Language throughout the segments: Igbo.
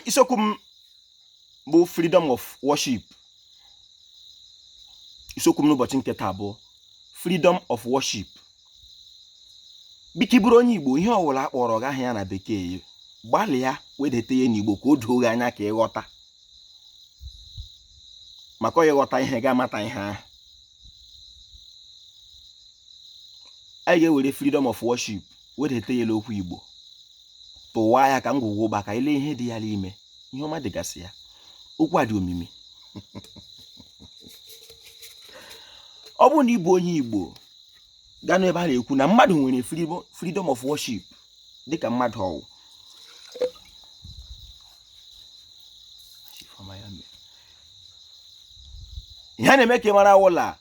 Isiokwu m bụ freedom of worship. Isiokwu m n'ụbọchị nke taa bụ freedom of worship. Biko, ị bụrụ onye Igbo, ihe ọwụla a kpọrọ gị aha ya na bekee, gbalịa wedata ya n'Igbo ka o doo gị anya ka ị ghọta, maka ị ghọta ihe ga-amata ihe ahụ. Anyị ga-ewere freedom of worship wedata ya n'okwu Igbo, tụwa ya ka ngwugwu ụgba, ka ile ihe dị ya n'ime, ihe ọma dịgasị ya. Okwu a dị omimi. Ọ bụrụ na ị bụ onye Igbo, gaa n'ebe a na-ekwu na mmadụ nwere freedom of worship dịka mmadụ ọwụ ihe a na-eme ka ị mara wụla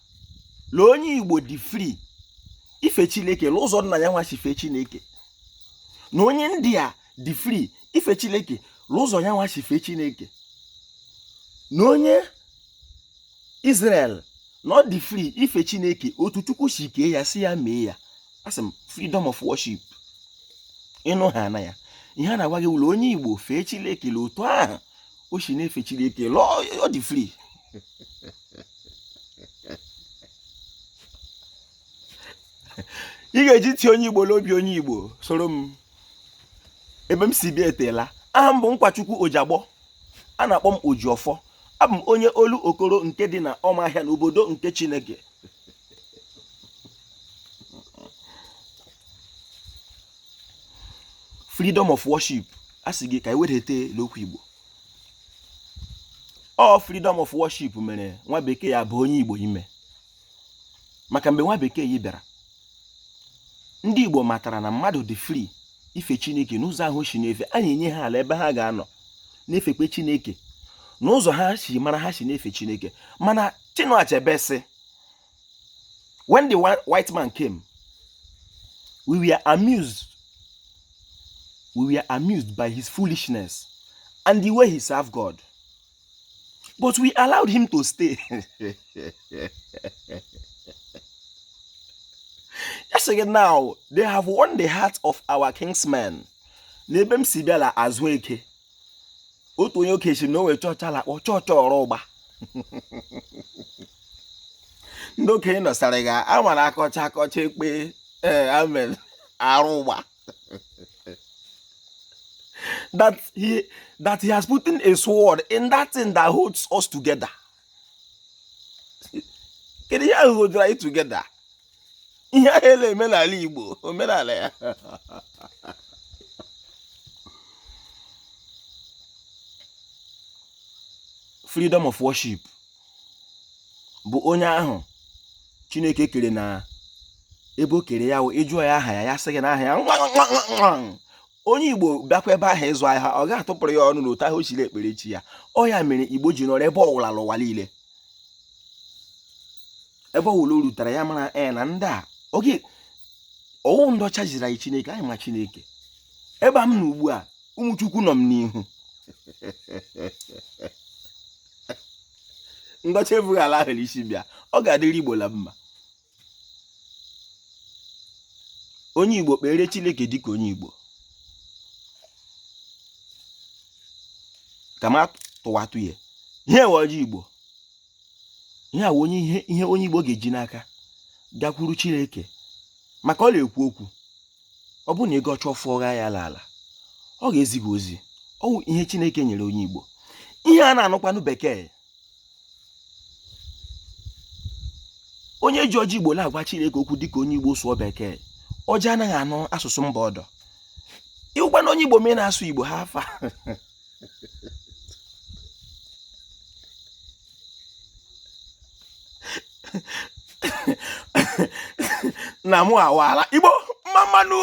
la onye Igbo dị free ife Chineke l'ụzọ nna ya nwa si fee Chineke, na onye India dị free ife Chineke l'ụzọ ya nwa si fee Chineke, na onye Israel na ọ dị free ife Chineke otu Chukwu si kee ya, si ya mee ya. Asị m freedom of worship, ịnụ ha na ya, ihe a na-agwa gị wụla onye Igbo fee Chineke la otu ahụ o si na-efe Chineke, ọ dị free. Ị ga-eji ntị onye Igbo n'obi onye Igbo soro m ebe m si bịa etela. Aha m bụ Nkwachukwu Ojiagbọ, a na-akpọ m Ojiọfọ. Abụ m onye Olokoro nke dị na Ọmahịa n'obodo nke Chineke. Freedom of worship, a sị gị ka i wedete n'okwu Igbo. Ọ freedom of worship mere nwa bekee ya bụ onye Igbo ime, maka mgbe nwa bekee yi bịara, ndị Igbo matara na mmadụ dị free ife Chineke n'ụzọ ahụ o si na-efe. A na-enye ha ala ebe ha ga-anọ na-efekwe Chineke n'ụzọ ha si mara ha si na-efe Chineke. Mana Chinua Achebe sị, when the white man came, we were amused by his foolishness and the way he served God, but we allowed him to stay. Yes, again, now they have won the heart of our kinsmen. N'ebe m si bịa la azụ eke, otu onye okenye si na o nwere chọọchị a na-akpọ chọọchị ọrụ ụgba. Ndị okenye nọsara ga amara akọcha akọcha ekpe ee amen arụ ụgba, that he has put in a sword in that thing that holds us together. Kedu ihe ahụ hold anyị together? Ihe ahụ ele omenala Igbo, omenala ya. Freedom of worship bụ onye ahụ Chineke kere na ebe o kere ya, ịjụọ ya aha ya, ya sị gị na aha ya. Onye Igbo bịakwa ebe ahụ ịzụ ahịa, ọ ga-atụpụrụ ya ọnụ n'otu ahụ o siri ekpere chi ya. Ọ ya mere Igbo ji nọrọ ebe ọwụla n'ụwa niile. Ebe ọwụla o rutere ya mara ee na ndị a oge ọwụ ndị ọcha jiri anyị Chineke, anyị ma Chineke. Ebe a m nọ ugbu a, ụmụ Chukwu nọ m n'ihu. Ndị ọcha ebughị ala ahụ n'isi bịa. Ọ ga-adịrị Igbo la mma. Onye Igbo kpere Chineke dịka onye Igbo, ka ma tụwatụ ya ihe ewe ọjọọ Igbo, ihe a onye ihe onye Igbo ga-eji n'aka gakwuru Chineke, maka ọ na-ekwu okwu. Ọ bụrụ na ego ọchọ fụọ gha ya ala, ọ ga-ezi gị ozi. Ọ wụ ihe Chineke nyere onye Igbo. Ihe a na-anụkwanụ bekee, onye ji ọjị Igbo na-agwa Chineke okwu dịka onye Igbo sụọ bekee, ọjị anaghị anụ asụsụ mba ọdọ. Ịhụkwa na onye Igbo mee na-asụ Igbo ha afa na mụ awaala Igbo mma mmanụ.